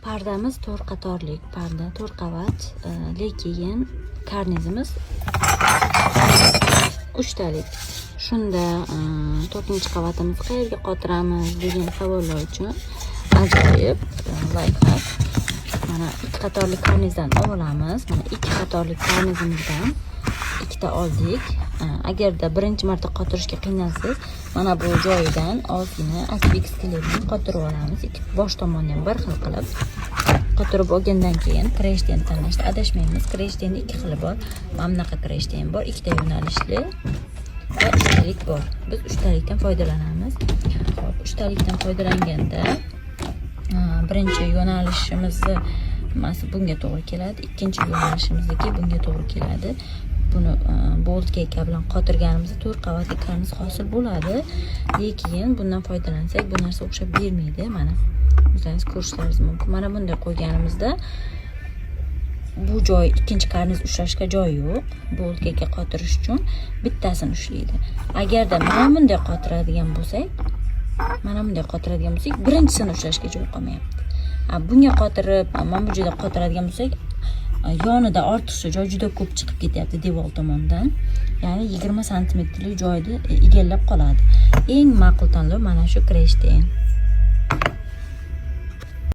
Pardamiz to'rt qatorlik parda, to'rt qavat, lekin karnizimiz uchtalik. Shunda to'rtinchi qavatimizni qayerga qotiramiz degan savollar uchun ajoyib лайфхак. Mana, ikki qatorli karnizdan olamiz. Mana, ikki qatorli karnizimizdan ikkita oldik. Agarda birinchi marta qotirishga qiynalsangiz, mana bu joyidan ozgina Akfix kleyni qotirib olamiz. Ikki bosh tomonni ham bir xil qilib qotirib olgandan keyin кронштейн tanlashda adashmaymiz. Кронштейн ni ikki xili bor. Mana bunaqa кронштейн bor, ikkita yo'nalishli va uchtalik bor. Biz uchtalikdan foydalanamiz. Hop, uchtalikdan foydalanganda birinchi yo'nalishimizni nimasi bunga to'g'ri keladi, ikkinchi yo'nalishimizniki bunga to'g'ri keladi. Buni bolt gayka bilan qotirganimizda to'rt qavatli karniz hosil bo'ladi. Lekin bundan foydalansak, bu narsa o'xshab bermaydi. Mana, o'zlaringiz ko'rishlaringiz mumkin. Mana bunday qo'yganimizda bu joy, ikkinchi karniz ushlashga joy yo'q. Bolt gayka qotirish uchun bittasini ushlaydi. Agarda mana bunday qotiradigan bo'lsak, mana bunday qotiradigan bo'lsak, birinchisini ushlashga joy qolmayapti. Bunga qotirib, mana bu joyda qotiradigan bo'lsak, yonida ortiqcha joy juda ko'p chiqib ketyapti devor tomondan. Ya'ni 20 santimetrlik joyni egallab qoladi. Eng ma'qul tanlov mana shu кронштейн.